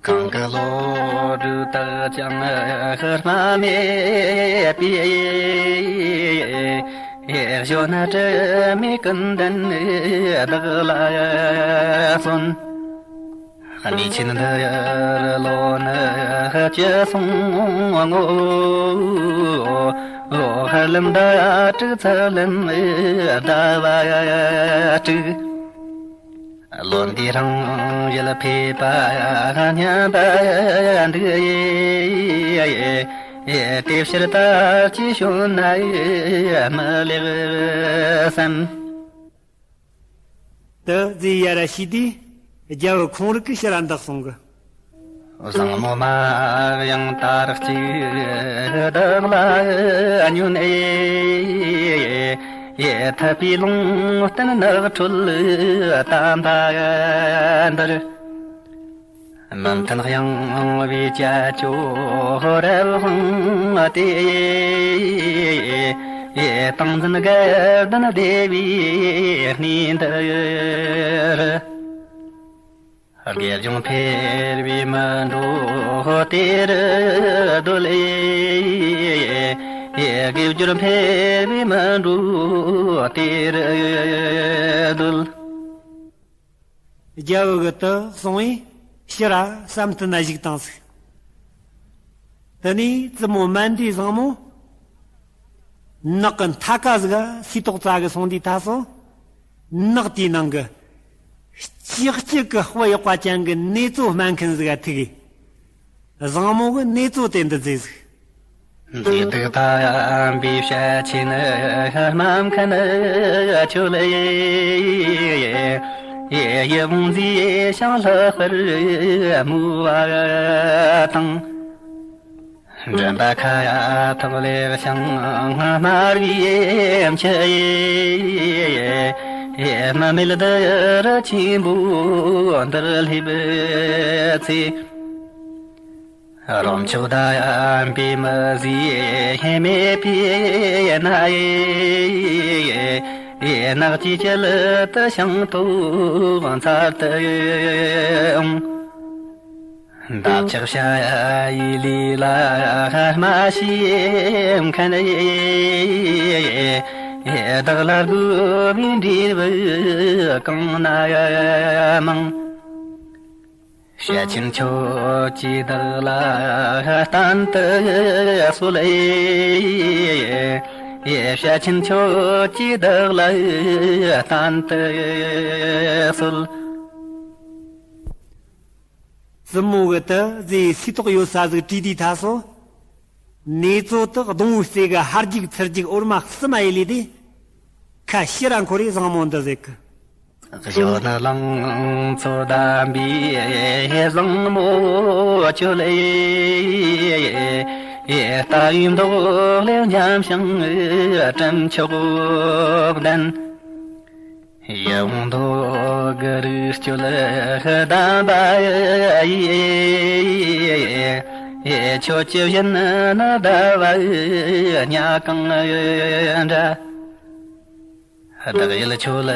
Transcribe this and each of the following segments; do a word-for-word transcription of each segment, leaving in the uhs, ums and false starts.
གང་གི་བློ་གྲོས་དག་ཀྱང་ཧུར་མ་མེད་པའི། གཞོན་ནུ་དྲི་མེད་ཀུན་ལྡན་བདག་ལ་གསོན། གནས་ཆེན་འདིར་ལོ་ནི་བཅུ་སོང་ངོ་། ཧར་ལམ་ཟླ་དྲུག་ཚུར་ལམ་ཟླ་བ་དྲུག། བློ་འདས་རང་ཡུལ་ཕེབས་པ་སྙམ་པ་འདུག། དེ་ཕྱིར་ད་ཅི་བྱུང་ན་མི་ལེགས་བསམ། དེ་ཟེར་ཡར་ཞུས་དུས་རྒྱལ་བུ་ཁོང་རང་གིས་ཕྱིར་འདི་གསུང་གི། བཟང་མོ་མ་ཡང་དར་གཅིག་བདག་ལ་ཉོན། ཐུབ་པའི་ལུང་བསྟན་ནགས་ཁྲོད་དམ་པ་འདིར། མི་མཐུན་གཡེང་བའི་ཅ་ཅོ་རབ་དབང་སྟེ། ཏིང་འཛིན་དགའ་ལྡན་བདེ་བའི་གནས་འདིར། དགེ་སྦྱོང་ཕེར་བས་མི་འགྲོ་དེ་རུ་སྡོད། དགེ་སྦྱོར་ཕེར་བས་མི་འགྲོ་དེ་རུ་སྡོད། རྒྱལ་བུ་གིས་དེ་གསུངས་པས་ཕྱིར་བསམ་གཏན་ན་བཞུགས་བཏང་ཟིག། དེ་ནས་བཙུན་མོ་མན་དཱའི་བཟང་མོ་ནགས་ཀྱི་མཐའ་ཀ་ཟིག་ག་སིལ་ཏོག་བཙལ་གི་སོང་དུས་ད་སོ། ནགས་དེའི་ནང་གི་ལྕགས་ཀྱུ་གི་དཔུ་གཡོགས་པ་ཅན་གྱི་ནེ་ཙོ་སྨན་མཁན་ཟིག་ག་ཐུག་གི། བཟང་མོ་གིས་ནེ་ཙོ་དེ་འདི་མཛད་ཟིག། མཛེས་སྡུག་དམ་པའི་བྱ་ཆེན་སྨན་མཁན་ཁྱོད། ཡིད་འོང་མཛེས་ཤིང་ལྷག་པར་མོས་པ་དང་། མགྲིན་པ་ཁ་ཐོག་ལེགས་ཤིང་དམར་བའི་མཆུ། མི་མེད་འདི་རུ་ཆེན་པོ་འདིར་སླེབས་ཚེ། རོ་མཆོག་ལྡན་པའི་མི་བཟོས་མེད་པའི་ན། ནགས་ཀྱི་དཀྱིལ་དུ་ཤིང་ཏོག་འཚར་དུ་འོང་། འདབ་ཆགས་བྱ་ཡི་ལུས་ལ་རྨ་བྱས་མཁན། བདག་ལ་དགོས་པའི་འབྲས་བུ་གང་ན་མང་། བྱ་ཆེན་ཁྱོད་ཀྱིས་བདག་ལ་བསྟན་དུ་གསོལ། བྱ་ཆེན་ཁྱོད་ཀྱིས་བདག་ལ་བསྟན་དུ་གསོལ། བཙུན་མོ་གིས་དེ་ཟེར་སིལ་ཏོག་ཡོད་ས་ཟིག་དྲིས་དུས་ད་སོ། ནེ་ཙོ་དེ་སྡོང་བོའི་རྩེ་གི་ཧར་རྒྱུག་ཚུར་རྒྱུག་འོར་མ་གསུམ་མ་ཡི་ལས་དེ། ཁ་ཕྱིར་ར་འཁོར་རེ་བཟང་མོ་འདི་ཟེར་གི། གཞོན་ནུ་ལང་ཚོ་ལྡན་པའི་བཟང་མོ་ཁྱོད། ལྟ་བའི་མདོག་ལེགས་འཇམ་ཞིང་དྲི་མཆོག་ལྡན། ཡིད་འོང་མདོག་གི་རིགས་སྤྱོད་ལྡན་པ་ཡིས། ཁྱོད་ཀྱི་བཞིན་ནི་ཟླ་བ་ཉ་གང་འདྲ། བདག་ཡིད་ཁྱོད་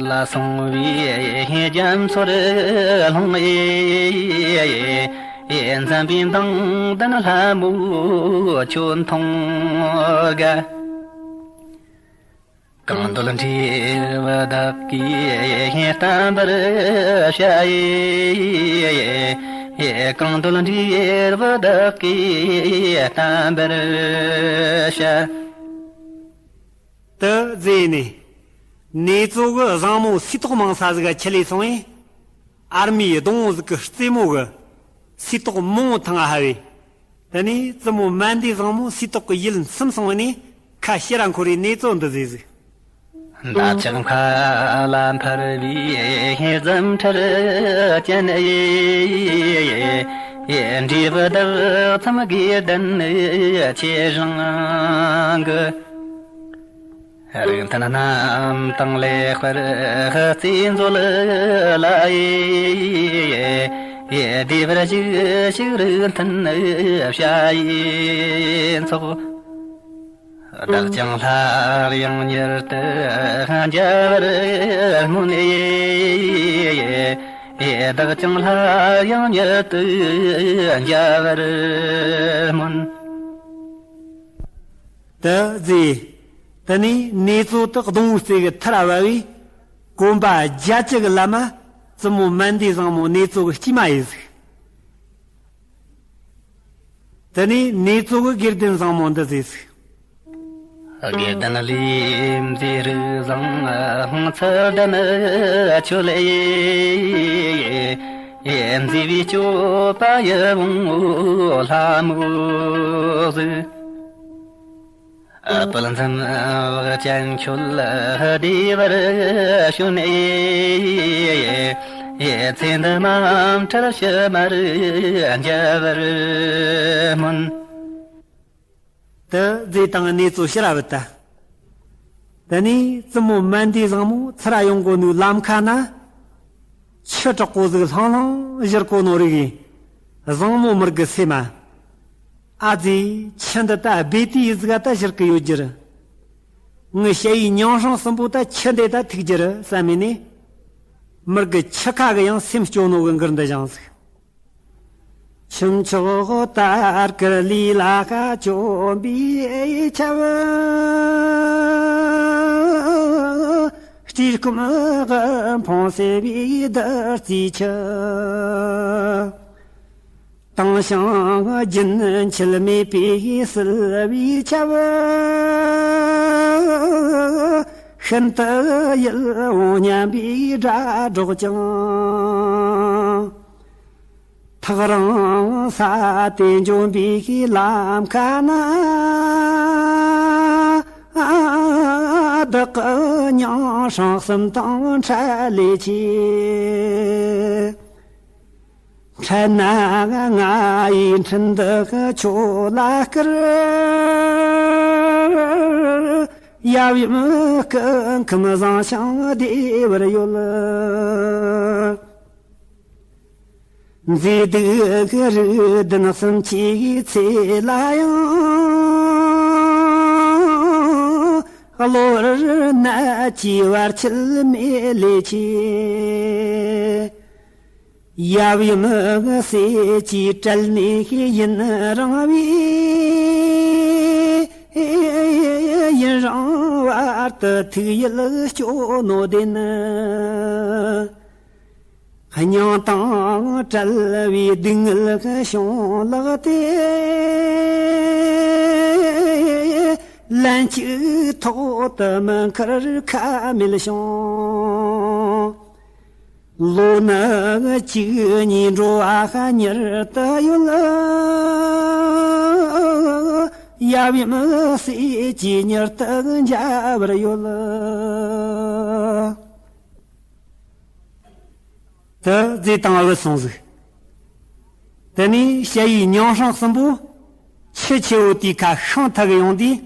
ལ་སོང་བའི་རྒྱ་མཚོར་ལྷུང་། འཛུམ་པའི་མདངས་ལྡན་ལྷ་མོ་ཁྱོད་མཐོང་དགའ། གང་འདོད་འབྲས་བུ་བདག་གིས་བསྟན་པར་བྱ་ཡི། གང་འདོད་འབྲས་བུ་བདག་གིས་བསྟན་པར་བྱ། དེ་ཟེར་ནས། ནེ་ཙོ་གིས་བཟང་མོ་སིལ་ཏོག་མང་ས་ཟིག་ག་ཁྲིད་ལས་སོང་བས། ཨར་མའི་སྡོང་བོ་ཟིག་གི་རྩེ་མོ་གི་སིལ་ཏོག་མང་བོ་འཐུང་ང་ཧ་བས། དེ་ནས་བཙུན་མོ་མན་དཱའི་བཟང་མོ་སིལ་ཏོག་གི་ཡུལ་མཚམས་སོང་བས་ནས་ཁ་ཕྱིར་ར་འཁོར་རེ་ནེ་ཙོ་འདི་ཟེར་ཟིག། འདབ་ཆགས་མཁའ་ལ་འཕུར་བའི་རྫུ་འཕྲུལ་ཅན། འབྲས་བུ་བདག་ཙམ་དགོས་ལྡན་ཆེ་ཞིང་གི། རིགས་མཐུན་རྣམས་དང་ལེགས་པར་རྩིས་མཛོད་ལ། བདེ་བར་བཞུགས་ཤིག་རིགས་མཐུན་བྱ་ཡི་ཚོགས། བདག་ཀྱང་སླར་ཡང་མྱུར་དུ་མཇལ་བར་སྨོན། བདག་ཀྱང་སླར་ཡང་ཉིད་དུ་འཇའ་བར་སྨོན། དེ་རྗེས་དེ་ནས་གནས་ཚུལ་དེ་སྡོང་བོའི་རྩེ་གི་མཐར་བབས་པས། གོམ་པ་བརྒྱད་ཅུ་གི་ལམ་མ་བཙུན་མོ་མན་དཱི་བཟང་མོ་གནས་ཚུལ་གི་སྐྱེས་མ་ཡིན་ཟིག་དེ་ནས་གནས་ཚུལ་གི་དགེ་ལྡན་བཟང་མོ་འདི་ཟེར་ཟིག་དགེ་ལྡན་ལས་མཛེས་རིགས་བཟང་། ཚུལ་ལྡན་ཆོས་ལས་མཛེས་པའི་སྤྱོད་པ་ཡིད་འོང་ལྷ་མོ་ཟིག་དཔལ་འཛོམས་བག་ཅན་ཁྱོད་བདེ་བར་བྱོན་ནས། ཚེ་འདི་མ་འཕྲལ་ཕྱི་མར་འགྱུར་བར་སྨོན། དེ་རྗེས་དང་གནས་ཚུལ་ཕྱིར་བུད་ད། དེ་ནས་བཙུན་མོ་མན་དཱི་བཟང་མོ་ཚུར་ཡོང་གོ་ནོའི་ལམ་ཁ་ན། ཆུ་དྲག་པོ་ཟིག་ལྷང་ལྷང་བཞུར་གོ་ནོ་རིག་གིས། བཟང་མོ་མོར་གི་སེམས་མ། ཨ་ཙི། ཆུ་འདི་ད་སྦས་དུས་ཟིག་ག་ད་བཞུར་གི་ཡོད་རྒྱུ་རེད། ངའི་ཞ་ཡི་མིང་སྲིང་གསུམ་པོ་ད་ཆུ་འདི་ད་ཐུག་རྒྱུ་རེད་བསམ་མེད་ནས། མོར་གི་ཆུ་ཁ་གི་ཡང་སེམས་སྐྱོ་ནོ་གི་མགུར་འདི་བཞེངས་ཟིག་ཁྱུ་མཆོག་ལྟར་གི་ལུས་ལ་ཁ་བཅོམ་པའི་ཆབ། བཀྲེས་སྐོམ་དབུལ་ཕོངས་སེལ་བའི་བདུད་རྩིའི་ཆུ། དྭངས་ཤིང་རྒྱུན་ཆད་མེད་པའི་བསིལ་བའི་ཆབ། ཤིན་ཏུ་ཡིད་འོང་སྙན་པའི་སྒྲ་སྒྲོག་ཅིང་། ཐག་རིང་ས་དེ་འཇོམས་པའི་ལམ་ཁ་ན། བདག་གི་མིང་སྲིང་གསུམ་དང་འཕྲད་ལས་ཆེ། འཕྲད་ན་ང་ཡི་འཕྲིན་འདི་ཁྱོད་ལ་བསྐུར། ཡབ་ཡུམ་སྐུ་ཁམས་བཟང་ཞིང་བདེ་བར་ཡོད། མཛེས་སྡུག་རིགས་ལྡན་གསུམ་གྱི་ཚེ་ལ་ཡང་། གློ་བུར་ནད་ཀྱི་བར་ཆད་མེད་ལས་ཆེ། ཡབ་ཡུམ་སྲས་ཀྱི་དྲིན་ནས་ཡུན་རིང་བའི། ཡུན་རིང་བར་དུ་ཐུགས་ཡིད་སྐྱོ་ནོ་དེ་ནི། སྙིང་དང་བྲལ་བའི་སྡུག་བསྔལ་གྱི་བྱིན་རླབས་དེ། ལན་གཅིག་ཐོག་ཏུ་མི་འཁུར་ཁ་མེད་བྱུང་། ལོ་ནི་གཅིག་གཉིས་འགྲོ་བ་མྱུར་དུ་ཡོལ། ཡབ་ཡུམ་སྲས་ཀྱིས་མྱུར་དུ་མཇལ་བར་ཡོད། དེ་རྗེས་དང་བུད་སོང་ཟིག་དེ་ནས་ཞ་ཡི་མིང་སྲིང་གསུམ་པོ། ཆུ་ཆེ་བོ་དེའི་ཁ་ཤང་ཐུག་གི་ཡོང་དུས།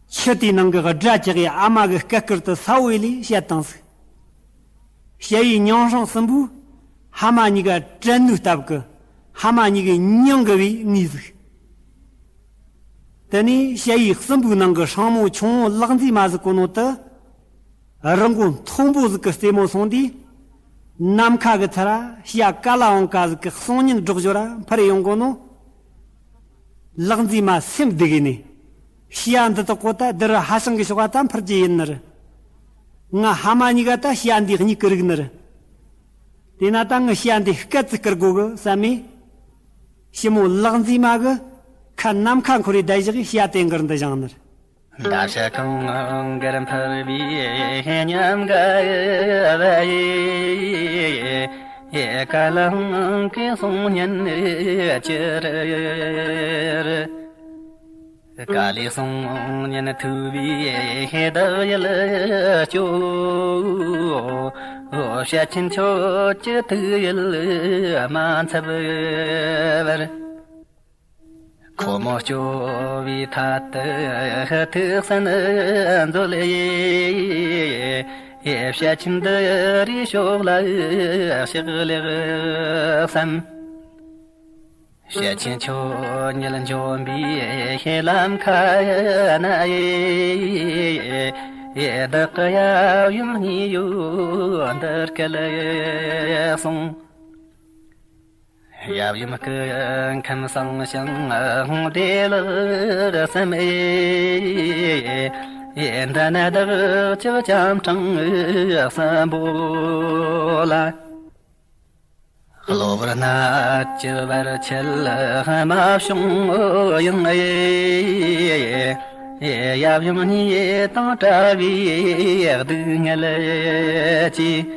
ཆུ་དེའི་ནང་གི་སྒྲ་ཇག་གིས་ཨ་མ་གི་སྐད་སྐུར་དུ་ས་འོག་ལས་བཤད་བཏང་ཟིག་ཞ་ཡི་མིང་སྲིང་གསུམ་པོས་ཕ་མ་གཉིས་ཀ་དྲན་ནོའི་སྟབས་ཀྱིས་ཕ་མ་གཉིས་ཀའི་མིང་གི་བུས་ངེས་ཟིག་དེ་ནས་ཞ་ཡི་གསུམ་པོའི་ནང་གི་སྲིང་མོ་ཆུང་ངུ་ལག་མཛེས་མ་ཟིག་གོ་ནོ་དེ། རི་མགོ་མཐོན་པོ་ཟིག་གི་རྩེ་མོ་སོང་དུས། ནམ་མཁའ་གི་མཐར་བྱ་ཀ་ལ་འོང་ཀ་ཟིག་གི་གསུང་སྙན་སྒྲོག་ཞོར་འཕུར་ཡོང་གོ་ནོ། ལག་མཛེས་མ་སེམས་སྡུག་གི་ནས། བྱ་འདི་དག་གོ་ད་འདི་རུ་ཧ་ཤང་གི་ཕྱོགས་ད་འཕུར་རྒྱུ་ཡིན་ནི་རེད། ང་ཕ་མ་གཉིས་ཀ་ད་བྱ་འདིའི་མྱིག་གི་རིག་ནི་རེད། དེས་ན་ད་ངས་བྱ་འདི་སྐད་ཅིག་བསྐུར་དགོ་གི་བསམ་མེད། ཞི་མོ་ལག་མཛེས་མ་གི་ཁ་ནམ་མཁའ་འཁོར་བའི་བརྡ་ཞིག་གིས་བྱ་དེ་མགུར་འདི་བཞེངས་ནི་རེད། འདར་ཤ་གང་གར་འཕུར་བའི་ཉམས་དགའ་བའི། ཀ་ལ་འང་གི་གསུང་སྙན་ཅི་རེད། ཀ་ལའི་གསུང་སྙན་ཐོས་པའི་བདག་ཡིད་སྐྱོ། བྱ་ཁྱུ་མཆོག་གི་ཐུགས་ཡིད་མ་འཚབ་པར། ཁོ་མོ་སྐྱོ་བའི་ཐད་དུ་ཐུགས་བསམ་མཛོད་ཡེ། བྱ་ཁྱུ་འདི་རིགས་ཕྱོགས་ལ་གཤེགས་ལེགས་བསམ། བྱ་ཁྱུ་མཆོག་ཉིད་འབྱོན་པའི་ལམ་ཁ་ན། བདག་གི་ཡབ་ཡུམ་གཉིས་ཡོད་འདི་སྐད་གསུངས། ཡབ་ཡུམ་སྐུ་ཁམས་བཟང་ཞིང་བདེ་ལེགས་སམ། འདི་ན་བདག་ཅག་ལྕམ་སྲང་གསུམ་པོ་ལ། གློ་བུར་ནད་ཀྱི་བར་ཆད་མ་བྱུང་ཡང་། ཡབ་ཡུམ་གཉིས་དང་བྲལ་བའི་སྡུག་བསྔལ་གྱིས།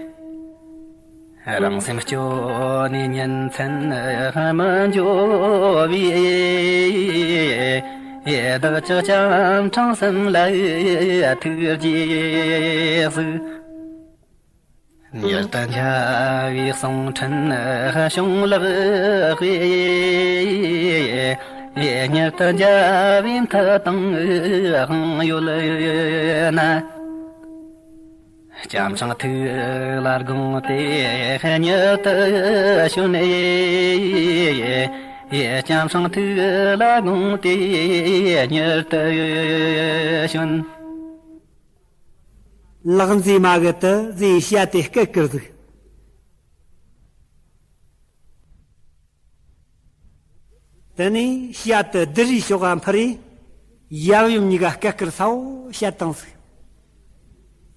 རང་སེམས་སྐྱོ་ནས་ཉིན་མཚན་མི་འགྱུར་བའི། བདག་ཅག་ལྕམ་སྲང་གསུམ་ལ་ཐུགས་རྗེས་གཟིགས། མྱུར་དུ་མཇལ་བའི་གསུང་འཕྲིན་བྱུང་ལགས་པས། མྱུར་དུ་མཇལ་བའི་མཐུ་དང་དབང་ཡོད་ན། ལྕམ་སྲང་ཐུགས་ལ་དགོངས་ཏེ་མྱུར་དུ་བྱོན། ལྕམ་སྲང་ཐུགས་ལ་དགོངས་ཏེ་མྱུར་དུ་བྱོན། ལག་འཛིན་མ་གི་དུ་ཟེ་བཤད་དེ་སྐད་ཀིར་ཟིག། དེ་ནས་བཤད་དུ་བདུད་རིའི་ཕྱོགས་ཀ་འཕུར་རེ། ཡབ་ཡུམ་གཉིས་ཀ་སྐད་ཀིར་ས་བོ་བཤད་བཏང་ཟིག།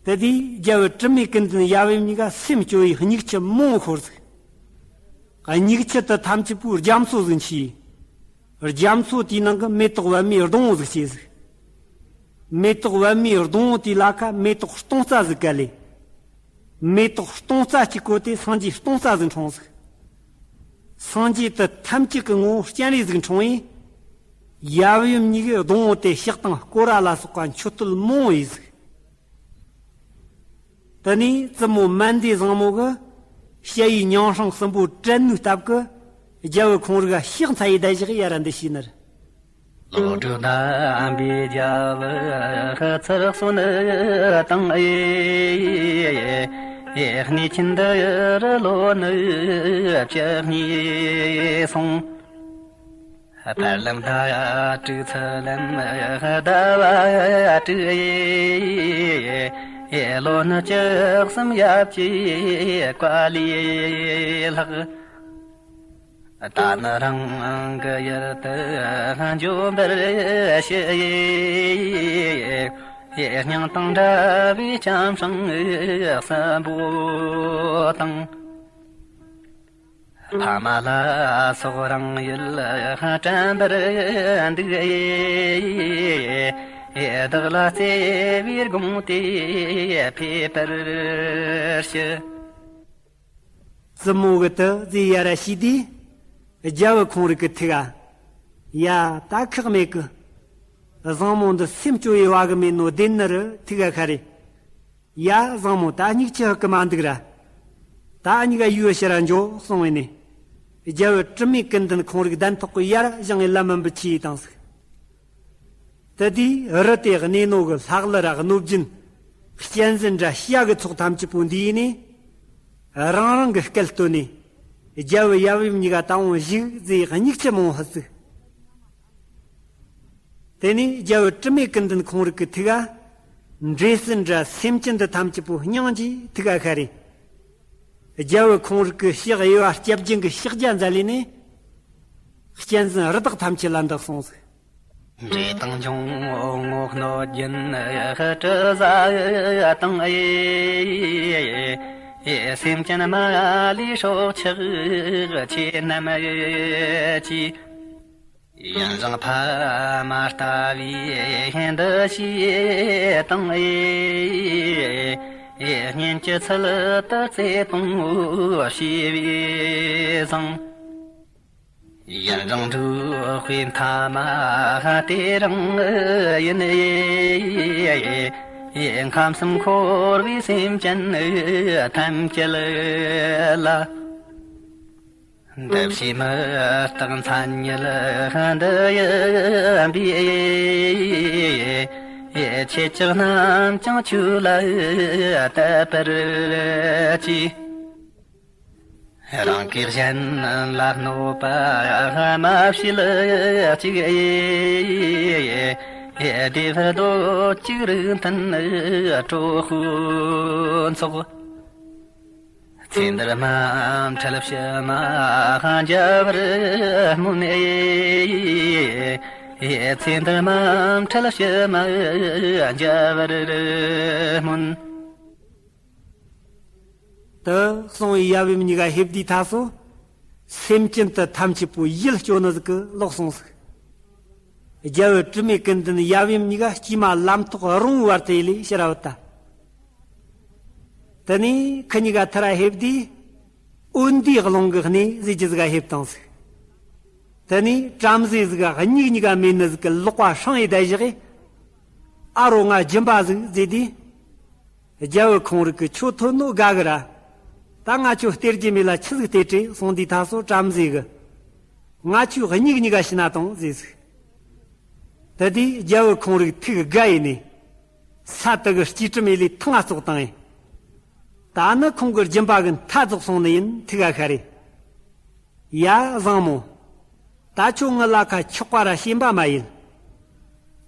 དེ་དུས་རྒྱལ་བུ་དྲི་མེད་ཀུན་ལྡན་ཡབ་ཡུམ་གཉིས་ཀ་སེམས་སྐྱོ་བའི་སྙིགས་ཆུ་མང་ཤོར་ཟིག། སྙིགས་ཆུ་དུ་ཐམས་ཅད་པོའི་རྒྱ་མཚོ་ཟིག་མཆིས། རྒྱ་མཚོ་དེའི་ནང་གི་མེ་ཏོག་པད་མའི་སྡོང་བོ་ཟིག་སྐྱེས་ཟིག། མེ་ཏོག་པད་མའི་སྡོང་བོ་དེའི་ལ་ཁ་མེ་ཏོག་སྟོང་རྩ་ཟིག་བཀལ་ལེ། མེ་ཏོག་སྟོང་རྩ་གཅིག་བཀོད་དེ་སངས་རྒྱས་སྟོང་རྩ་ཟིག་འཁྲུངས་ཟིག། སངས་རྒྱས་དུ་ཐམས་ཅད་ཀྱི་ངོ་བོ་སྤྱན་རས་གཟིགས་འཁྲུངས་ཡིན། ཡབ་ཡུམ་གཉིས་ཀྱི་སྡོང་བོ་དེ་ཕྱག་དང་སྐོར་ར་ལ་སོགས་པ་མཆོད་བསྟོད་མང་བོ་ཡིན་ཟིག། དེ་ནས་བཙུན་མོ་མན་དེ་བཟང་མོ་གི་ཞ་ཡི་མྱང་སྲང་གསུམ་པོ་དྲན་ནུས་སྟབས་ཀྱི་རྒྱལ་བུ་ཁོང་རིག་ཕྱག་འཚལ་ཡི་བདག་ཞིག་ཡ་ར་འདི་ཤེས་ནར། བློ་གྲོས་ལྡན་པའི་རྒྱལ་བུ་ཚུར་གསོན་དང་། གནས་ཆེན་འདི་རུ་ལོ་ནི་བཅུ་གཉིས་སོང་། ཕར་ལམ་ཟླ་དྲུག་ཚུར་ལམ་ཟླ་བ་དྲུག་ཡི། ལོ་ནི་བཅུ་གསུམ་ཡབ་ཀྱི་བཀའ་ལས་ལྷག། ད་ནི་རང་གི་ཡུལ་དུ་འབྱོན་པར་ཞུ་ཡི། སྙིང་དང་འདྲ་བའི་ལྕམ་སྲང་གསུམ་པོ་དང་། ཕ་མ་ལ་སོགས་རང་ཡུལ་དྲན་པར་འདུག། བདག་ལ་བརྩེ་བས་དགོངས་ཏེ་ཕེབས་པར་ཞུ། བཙུན་མོ་གི་དུ་ཟེ་ཡ་ར་ཤི་དུས། རྒྱལ་བུ་ཁོང་རིག་གི་ཐུགས་ཨ། ཡ་ད་ཁག་མེད་གི། བཟང་མོ་འདི་སེམས་སྐྱོ་བའི་བ་གི་མེད་ནོ་བདེན་ནི་རུ་ཐུགས་ཨ་ཁ་རེད། ཡ་བཟང་མོ་ད་སྙིགས་ཆུ་ཧུ་གི་མ་འདུག་ར། ད་གཉིས་ཀ་ཡུལ་ཕྱིར་ར་འགྱོ་གསུང་བས་ནས། རྒྱལ་བུ་དྲི་མེད་ཀུན་ལྡན་ཁོང་རིག་གདན་ཐོག་གི་ཡར་བཞེངས་ངེ་ལམ་མིན་པའི་ཆི་ཡི་དང་ཟིག། དེ་དུས་རི་དེ་གནས་ནོ་གི་ལྷག་ལུ་ར་གནོད་སྦྱིན། གཅན་གཟན་འདྲ་བྱ་གི་ཚོགས་ཐམས་ཅད་པོ་འདུས་ནས། རང་རང་གི་སྐད་བཏོན་ནས། རྒྱལ་བུ་ཡབ་ཡུམ་གཉིས་ཀ་ད་འོང་བཞུགས་ཟེ་སྙིགས་ཆུ་མང་ཧུ་ཟིག། དེ་ནས་རྒྱལ་བུ་དྲི་མེད་ཀུན་ལྡན་ཁོང་རིག་གི་ཐུགས་ཨ། འདྲེ་སྲིན་འདྲ་སེམས་ཅན་འདི་ཐམས་ཅད་པོ་སྙིང་རྗེ་ཐུགས་ཨ་ཤ་རེ། རྒྱལ་བུ་ཁོང་རིག་གི་ཕྱག་གཡས་པ་སྐྱབས་སྦྱིན་གི་ཕྱག་རྒྱ་མཛད་ལས་ནས། གཅན་གཟན་རི་དྭགས་ཐམས་ཅད་ལ་འདི་གསུངས་ཟིག། འདྲེ་དང་འབྱུང་བོ་ངོ་གནོད་སྦྱིན་དྲི་ཟ་དང་། སེམས་ཅན་མ་ལུས་སྲོག་ཆགས་ཆོས་རྣམས་ཀྱིས། ཡིན་ཞིང་ཕ་མ་ལྟ་བུའི་འདུ་ཤེས་དང་། གཉེན་གྱི་ཚུལ་དུ་བརྩེ་དུང་བྱས་པས་བཟང་། ཡུན་རིང་འགྲོགས་པའི་མཐའ་མ་དེ་རིང་ཡིན། ཁམས་གསུམ་འཁོར་བའི་སེམས་ཅན་ཐམས་ཅད་ལ། འདི་ཕྱི་མི་རྟག་མཚན་ཉིད་འདི་ཡིན་པས། ཁྱེད་ཅག་རྣམས་ཀྱང་ཆོས་ལ་དད་པར་གྱིས། རང་གིས་གཞན་ལ་གནོད་པ་མ་བྱེད་ཅིག། བདེ་བར་སྡོད་ཅིག་རིགས་མཐུན་གྲོགས་པོའི་ཚོགས། ཚེ་འདིར་མ་འཕྲད་ཕྱི་མ་འཇམ་པར་སྨོན། ཚེ་འདིར་མ་འཕྲད་ཕྱི་མ་འཇམ་པར་སྨོན། དེ་གསུང་བའི་ཡབ་ཡུམ་གཉིས་ཀ་ཕེབས་དུས་ད་སོ། སེམས་ཅན་དུ་ཐམས་ཅད་པོ་ཡིད་སྐྱོ་ནི་ཟིག་གི་ལོག་སོང་ཟིག། རྒྱལ་བུ་དྲི་མེད་ཀུན་ལྡན་ཡབ་ཡུམ་གཉིས་ཀ་དཀྱུས་མ་ལམ་ཐོག་རོང་བར་དེ་ལས་ཕྱིར་བུད་ད། དེ་ནས་ཁི་གཉིས་ཀ་ཐར་ཕེབས་དུས། འོན་ཏེ་རླུང་གི་གནས་ཟེར་རྒྱུ་ཟིག་ཕེབས་བཏང་ཟིག། དེ་ནས་བྲམ་ཟེ་ཟིག་ག་མིག་གཉིས་ཀ་མེད་ནི་ཟིག་གི་ལག་པ་སྲང་ཡི་བསྡད་བཞག་གི། ཨ་རོ་ང་སྦྱིན་པ་ཟིག་ཟེར་དུས། རྒྱལ་བུ་ཁོང་རིག་གི་ཁྱོད་ཐོན་ནོ་དགའ་གི་ར། ད་ང་ཁྱོད་སྟེར་རྒྱུ་མེད་ལ་ཆི་ཟིག་སྟེར་དྲེ་གསུངས་དུས་ད་སོ་བྲམ་ཟེ་གི། ང་ཁྱོད་མིག་གཉིས་ཀ་བྱིན་ན་དང་ཟེར་ཟིག། དེ་དུས་རྒྱལ་བུ་ཁོང་རིག་ཐུགས་དགའ་ཡིན་ནས། ས་དེ་གི་སྐྱིལ་ཀྲུང་མེ་ལས་ཐང་ང་བཙོག་བཏང་ཡིན། ད་ནི་ཁོང་གི་སྦྱིན་པ་གི་མཐའ་རྫོགས་སོང་ནི་ཡིན་ཐུགས་ཨ་ཤ་རེད། ཡ་བཟང་མོ། ད་ཁྱོད་ངི་ལ་ཁ་ཆག་པ་ར་ཞེན་པ་མ་ཡིན།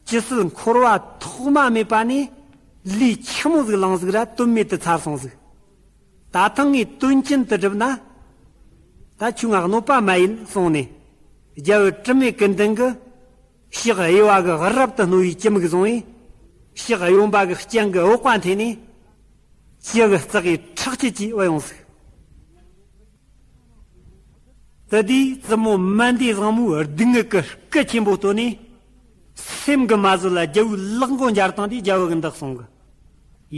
ཇི་སྲིད་འཁོར་བ་ཐོག་མ་མེད་པ་ནས་ལས་ཆི་མོ་ཟིག་བླངས་ཟིག་ར་དོན་མེད་དུ་ཚར་སོང་ཟིག། ད་ཐེངས་ངས་དོན་ཅན་དུ་བསྒྲུབས་ན། ད་ཁྱོད་ང་གནོད་པ་མ་ཡིན་གསུངས་ནས། རྒྱལ་བུ་དྲི་མེད་ཀུན་ལྡན་གྱིས། ཕྱག་གཡས་པ་གིས་རབ་ཏུ་རྣོ་བའི་གྱི་མིག་བཟུང་བས། ཕྱག་གཡོན་པ་གིས་སྤྱན་གྱི་འོག་པ་འཐེན་ནས། ཇི་གི་རྩེ་གི་ཁྲག་སྐྱུག་ཅིག་བུད་ཡོང་ཟིག། དེ་དུས་བཙུན་མོ་མན་དེ་བཟང་མོས་སྡུག་བསྔལ་གྱི་སྐུ་ཆེན་པོ་བཏོན་ནས། སེམས་ཀྱིས་མ་བཟོད་ལ་རྒྱལ་བོའི་ལག་མགོ་འབྱར་བཏང་དུས་རྒྱལ་བོ་གིས་འདི་གསུང་གི།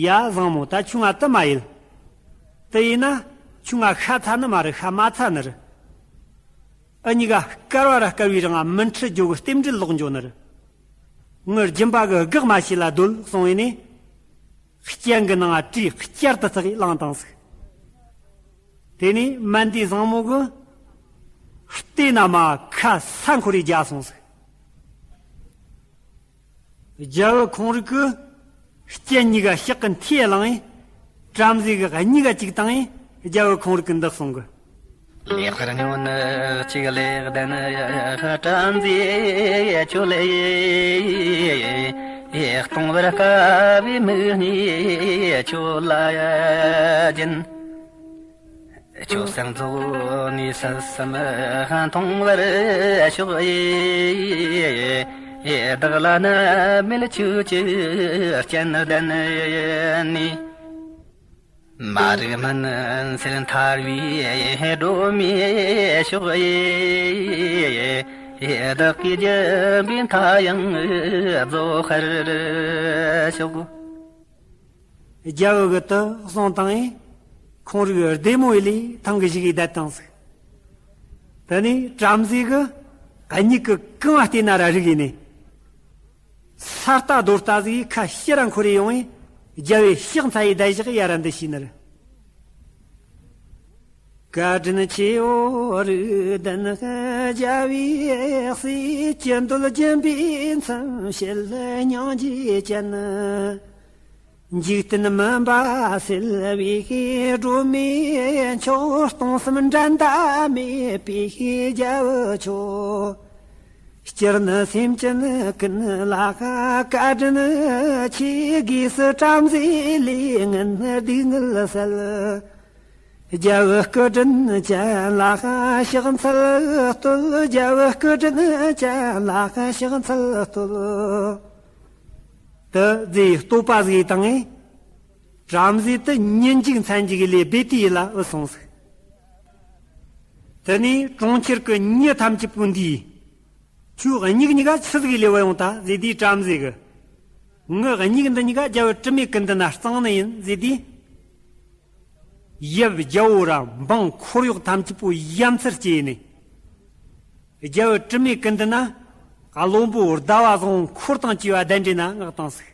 ཡ་བཟང་མོ་ད་ཁྱོད་ང་དུ་མ་ཡེལ། དེ་ཡིན་ན་ཁྱོད་ང་ཤ་ཚ་ནི་མ་རེད་ཤ་མ་ཚ་ནི་རེད། ཨ་གཉིས་ཀ་དཀར་བ་ར་དཀར་བའི་རིང་ང་མི་འཕྲད་རྒྱུ་གི་རྟེན་འབྲེལ་ལོག་འགྱོ་ནི་རེད། ངའི་སྦྱིན་པ་གི་དགག་མ་བྱེད་ལ་སྡོད་གསུངས་ཡིན་ནས། སྤྱན་གི་ནང་ང་བྲིས་བསྐྱར་དུ་ཚགས་བླངས་བཏང་ཟིག། དེ་ནས་མན་དེ་བཟང་མོ་གིས་བལྟས་ན་མ་ཁ་ས་འཁོར་རེ་རྒྱག་སོང་ཟིག། རྒྱལ་བུ་ཁོང་རིག་གིས་སྤྱན་གཉིས་ཀ་ཕྱག་གི་མཐིལ་བླངས་བས། བྲམ་ཟེ་གི་གཉིས་ཀ་གཅིག་བཏང་བས་རྒྱལ་བུ་ཁོང་རིག་གིས་འདི་གསུང་གི། ལེགས་པར་ཉོན་ཅིག་ལེགས་ལྡན་བྲམ་ཟེ་ཁྱོད་ལ། སྟོང་པར་དཀའ་བའི་མིག་གཉིས་ཁྱོད་ལ་སྦྱིན། ཁྱོད་སེམས་རྫོགས་ནས་སད་སེམས་མཐོང་བར་ཤོག། བདག་ལ་ནད་མེད་ཆོས་ཀྱི་སྤྱན་ལྡན་ནས། མ་རིག་སྨིན་སེལ་ཐར་བའི་སྒྲོན་མེ་ཤོག། བདག་གིས་སྦྱིན་པའི་མཐའ་ཡང་རྫོགས་པར་ཤོག། རྒྱལ་བུ་གིས་དེ་གསུངས་བཏང་བས། ཁོང་རིག་བདེ་མོ་ཡི་ལས་ཐང་གི་ཞིག་གིས་བསྡད་བཏང་ཟིག། དེ་ནས་བྲམ་ཟེ་གིས་མིག་གིས་གང་བལྟས་ན་ར་རིག་ཡིན་ནས། ས་རྟ་རྡོ་རྟ་ཟིག་ཁ་ཕྱིར་ར་འཁོར་རེ་ཡོང་བས། རྒྱལ་བོའི་ཕྱག་འཚལ་ཡི་བསྡད་བཞག་ཡར་ར་འདི་ཞུས་ནི་རེད། བཀའ་དྲིན་ཆེའོ་རིགས་ལྡན་རྒྱལ་བའི་སྲས། ཅི་འདོད་སྦྱིན་པའི་མཚམས་བཅད་སྙིང་རྗེའི་སྤྱན། འཇིག་རྟེན་མུན་པ་སེལ་བའི་སྒྲོན་མེ་མཆོག། སྟོང་གསུམ་འགྲན་ཟླ་མེད་པའི་རྒྱལ་བུ་མཆོག། སྤྱིར་ནི་སེམས་ཅན་ཀུན་ལ་བཀའ་དྲིན་ཆེ། དགོས་སུ་བྲམ་ཟེ་ལས་ངན་སྡུག་བསྔལ་སེལ། རྒྱལ་བུ་སྐུ་དྲིན་ཅན་ལ་ཕྱག་འཚལ་བསྟོད། རྒྱལ་བུ་སྐུ་དྲིན་ཅན་ལ་ཕྱག་འཚལ་བསྟོད། དེ་ཟེར་བསྟོད་པ་ཟིག་བཏང་ངས། བྲམ་ཟེ་དེ་ཉིན་གཅིག་མཚན་གཅིག་ལས་སྦས་དུས་ཡིད་ལ་བུད་སོང་ཟིག། དེ་ནས་གྲོང་ཁྱེར་གྱི་མྱི་ཐམས་ཅད་པོ་འདིས། ཁྱོད་མིག་གཉིས་ཀ་ཆི་ཟིག་ལས་བུད་ཡོང་ད་ཟེར་དུས་བྲམ་ཟེ་གིས། ངའི་མིག་འདི་གཉིས་ཀ་རྒྱལ་བུ་དྲི་མེད་ཀུན་ལྡན་ན་གཙང་ནི་ཡིན་ཟེར་དུས། ཡབ་རྒྱལ་པོ་ར་འབངས་འཁོར་གཡོག་ཐམས་ཅད་པོ་ཡ་མཚར་སྐྱེས་ནས། རྒྱལ་བུ་དྲི་མེད་ཀུན་ལྡན་ན་བློན་པོ་ཟླ་བ་བཟང་པོ་འཁོར་དང་བཅས་པ་གདན་འདྲེན་ན་མངགས་བཏང་ཟིག།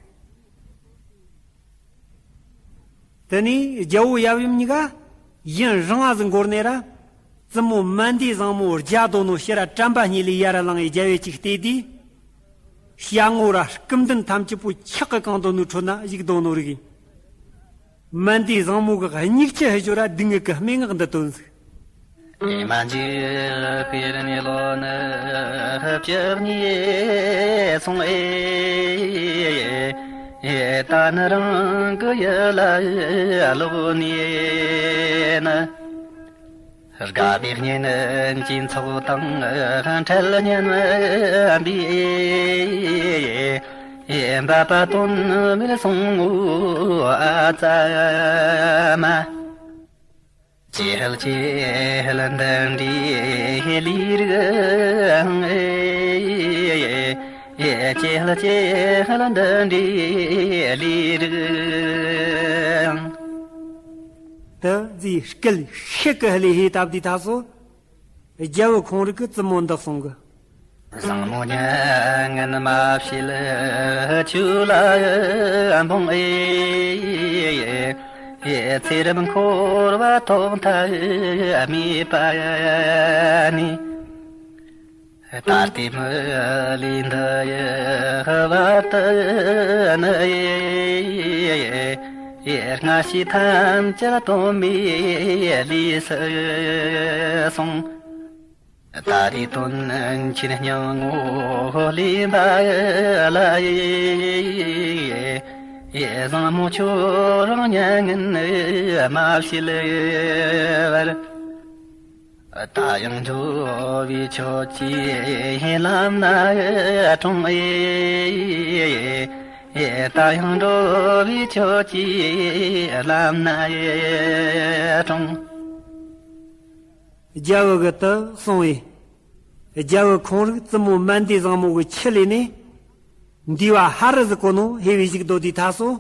དེ་ནས་རྒྱལ་པོ་ཡབ་ཡུམ་གཉིས་ཀ་ཡུན་རིང་བ་ཟིག་འགོར་ནས་ར། བཙུན་མོ་མན་དེ་བཟང་མོ་རྒྱ་དོ་ནོ་ཕྱིར་ར་དྲན་པ་སྙིང་ལས་ཡར་ལངས་ཡི་རྒྱལ་བོ་གཅིག་བལྟས་དུས། ཞལ་ངོ་ར་སྐུ་མདུན་ཐམས་ཅད་པོ་འཁྱག་གིས་གང་དོ་ནོའི་ཁྲོད་ན་བཞུགས་དོ་ནོ་རིག་ཡིན། མན་དེ་བཟང་མོ་གི་མིག་ཆུ་ཧི་ཞོ་ར་སྡུག་བསྔལ་གི་སྨྲེ་སྔགས་འདི་བཏོན་ཟིག། ཉི་མ་འཇིག་པའི་གནས་ལོ་ནི་བཅུ་གཉིས་སོང་ཨེ། ད་ནི་རང་གི་ཡུལ་ལ་ལོག་ནས་ནི། དགའ་བའི་གཉེན་གཅིག་ཚོགས་དང་འཕྲད་སྙམ་པའི། འབད་པ་དོན་མེད་སོང་ངོ་ཨ་ཙ་མ། ཅི་ལ་ཅི་ལ་འདི་འདྲའི་ལས་རིགས། ཅི་ལ་ཅི་ལ་འདི་འདྲའི་ལས་རིགས། དེ་ཟིག་སྐད་ཤིག་གི་ལས་ཧེ་སྟབས་དེ་ད་སོ། རྒྱལ་བུ་ཁོང་རིག་གི་བཙུན་མོ་འདི་གསུང་གི། བཟང་མོ་མྱ་ངན་མ་བྱེད་ལ་ཆུ་ལ་འབུངས་ཨེ། ཚེ་རབས་འཁོར་བ་ཐོག་མཐའ་མེད་པ་ནི། ད་ལྟའི་མི་ལུས་འདི་ཡི་བར་དུ་ནི། སྔ་ཕྱི་ཐམས་ཅད་དོན་མེད་ལས་སུ་སོང་། ད་རེས་དོན་ཆེན་སྙིང་ངོ་ལེན་པ་ལ། བཟང་མོ་ཁྱོད་རང་མྱ་ངན་མ་བྱེད་པར། ད་ཡང་འགྲོ་བའི་ཆོས་ཀྱི་ལམ་ན་དྲོངས་ཨེ། ད་ཡང་འགྲོ་བའི་ཆོས་ཀྱི་ལམ་ན་དྲོངས། རྒྱལ་བུ་གི་དེ་གསུང་བས། རྒྱལ་བུ་ཁོང་རིག་བཙུན་མོ་མན་དེ་བཟང་མོ་གི་ཁྱི་ལས་ནས། འདི་བ་ཧ་རི་ཟིག་གོ་ནོ་ཧེ་བའི་ཞིག་རྡོ་དེ་ཐ་སོ།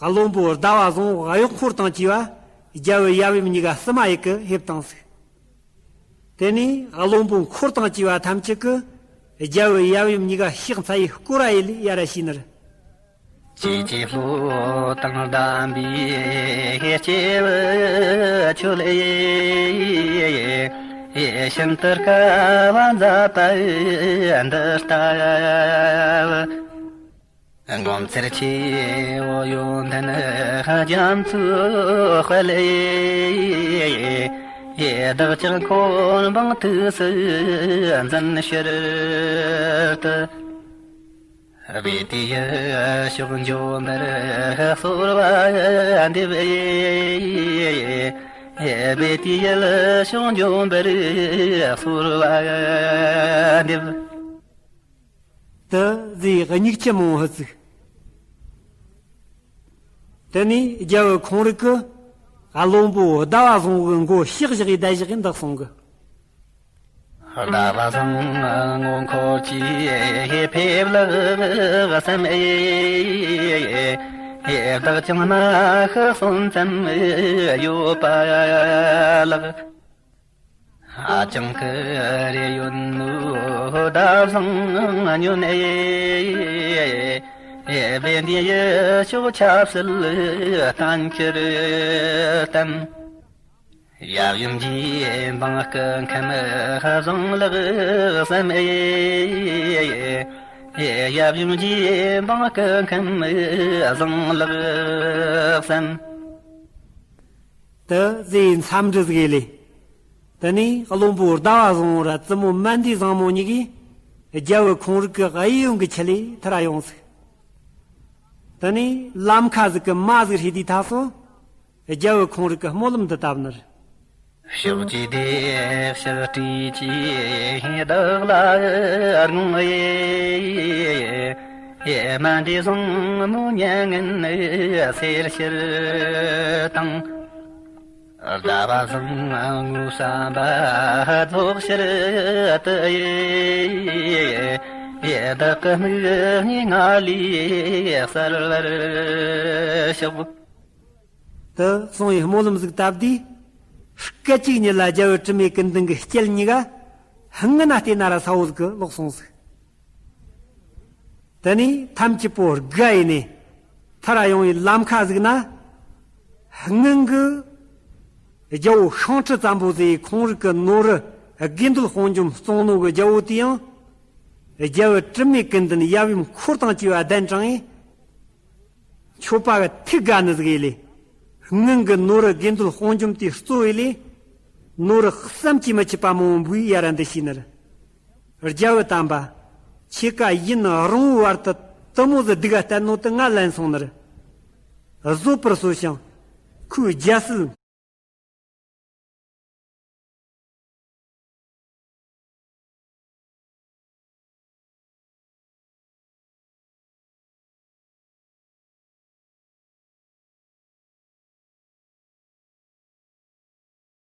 བློན་པོ་ཟླ་བ་བཟང་བོ་གཡོག་འཁོར་དང་བཅས་པ། རྒྱལ་བུ་ཡབ་ཡུམ་གཉིས་ཀ་བསུ་མ་ཡི་གི་ཕེབས་བཏང་ཟིག་དེ་ནས་བློན་པོ་འཁོར་དང་བཅས་པ་ཐམས་ཅད་ཀྱིས། རྒྱལ་བུ་ཡབ་ཡུམ་གཉིས་ཀ་ཕྱག་འཚལ་ཡི་བསྐོར་བ་ཡི་ལས་ཡར་ཞུས་ནི་རེད། ཅེས་ཀྱི་ལྷོ་དང་འདམ་པའི་སྐྱེས་བུ་ཁྱོད་ལས། ཤིན་ཏུ་དཀའ་བ་མཛད་པ་འདི་ལྟ་བུ། མགོན་རྩེར་ཆེ་བོ་ཡོན་ཏན་རྒྱ་མཚོའི་དཔལ། བདག་ཅག་འཁོར་འབངས་ཐུགས་སུ་འཛིན་ཕྱིར་དུ། སྦས་ཏེ་ཡུལ་ཕྱོགས་འཇོམས་པར་གསོལ་བ་འདེབས། སྦས་ཏེ་ཡུལ་ཕྱོགས་འཇོམས་པར་གསོལ་བ་འདེབས། དེ་ཟིག་སྙིགས་ཆུ་མང་ཧུ་ཚིག་དེ་ནས་རྒྱལ་བུ་ཁོང་རིག་གི་བློན་པོ་ཟླ་བ་བཟང་བོ་གི་མགོ་ཕྱག་བཞག་གི་བརྡ་བཞག་གི་འདི་གསུང་གི། ཟླ་བ་བཟང་ངོ་འཁོར་གྱིས་ཕེབས་ལགས་བསམ་ཨེ། བདག་ཀྱང་མ་ཤི་གསོན་ཙམ་ཡོད་པ་ལགས། ཨ་ཅང་ཀི་རེ་ཡོད་ནོ་ཟླ་བཟང་ཉོན་ཨེ། བན་དེ་ཡི་ཕྱོགས་ཆབ་སྲིད་བརྟན་གྱུར་ཏམ། ཡབ་ཡུམ་གྱི་འབངས་སྐུ་ཁམས་བཟང་ལགས་བསམ་ཨེ། ཡབ་ཡུམ་གྱི་འབངས་སྐུ་ཁམས་བཟང་ལགས་བསམ། དེ་ཟིག་འཚམས་འདྲི་ཟིག་ལས། དེ་ནས་བློན་པོ་ཟླ་བ་བཟང་བོ་ར་བཙུན་མོ་མན་དེ་བཟང་མོ་གཉིས་ཀྱིས་རྒྱལ་བུ་ཁོང་རིག་གི་གཡས་གཡོན་གྱི་ཆུ་ལས་ཐར་ཡོང་ཟིག་དེ་ནས་ལམ་ཁ་ཟིག་གི་མ་ཟིག་ཧྲིལ་དུས་ཐ་སོ། རྒྱལ་བུ་ཁོང་རིག་གི་སྨོན་ལམ་འདི་བཏབ་ནི་རེད། ཕྱོགས་བཅུའི་བདེ་གཤེགས་སྲས་ཀྱིས་བདག་ལ་དགོངས་ཡེ། མན་དེ་བཟང་མོ་མྱ་ངན་སེལ་ཕྱིར་དང་། ཟླ་བ་བཟང་ངུ་བསམ་པ་རྫོགས་ཕྱིར་དུ་ཡེ། བདག་གི་མིག་གཉིས་ང་ལས་གསལ་བར་ཤོག་དེ་གསུང་ཡི་སྨོན་ལམ་ཟིག་བཏབ་དུས། སྐད་ཅིག་ཉིད་ལ་རྒྱལ་བུ་དྲི་མེད་ཀུན་ལྡན་གྱི་སྐྱེལ་གཉིས་ཀ། སྔུན་ན་བལྟས་ན་ར་ས་བོ་ཟིག་གི་ལོག་སོང་ཟིག་དེ་ནས་ཐམས་ཅད་པོ་དགའ་ཡིན་ནས། ཐར་ཡོང་བའི་ལམ་ཁ་ཟིག་ན། སྔོན་གི་རྒྱལ་བོ་ཤིང་ཁྲི་བཙན་པོ་ཟེར་ཁོང་རིག་གི་ནོར་རི་དགེ་འདུལ་དཔུང་འཇོམས་གཙང་ནོ་གི་རྒྱལ་བོ་དེ་ཡང་། རྒྱལ་བུ་དྲི་མེད་ཀུན་ལྡན་ཡབ་ཡུམ་འཁོར་དང་བཅས་པ་གདན་དྲངས་ཡིན། མཆོད་པ་གི་ཐུགས་དགའ་ནི་ཟིག་ཡིན་ལེ། སྔོན་གི་ནོར་རི་དགེ་འདུལ་དཔུང་འཇོམས་དེ་གཙོ་བོ་ཡིན་ལེ། ནོར་བསམ་གྱིས་མི་ཁྱབ་པ་མང་བོ་འབུལ་ཡ་ར་འདི་ཤེས་ནི་རེད། རྒྱལ་བུ་དམ་པ། ཁྱེད་ཀ་ཡིན་རང་བོའི་བར་དུ་དུ་མོ་ཟིག་སྡུག་ག་གཏད་ནོ་དུ་ང་ལན་སོང་ནི་རེད། བཟོད་པར་གསོལ་ཞིང་། ཁོའི་རྒྱལ་སྲིད་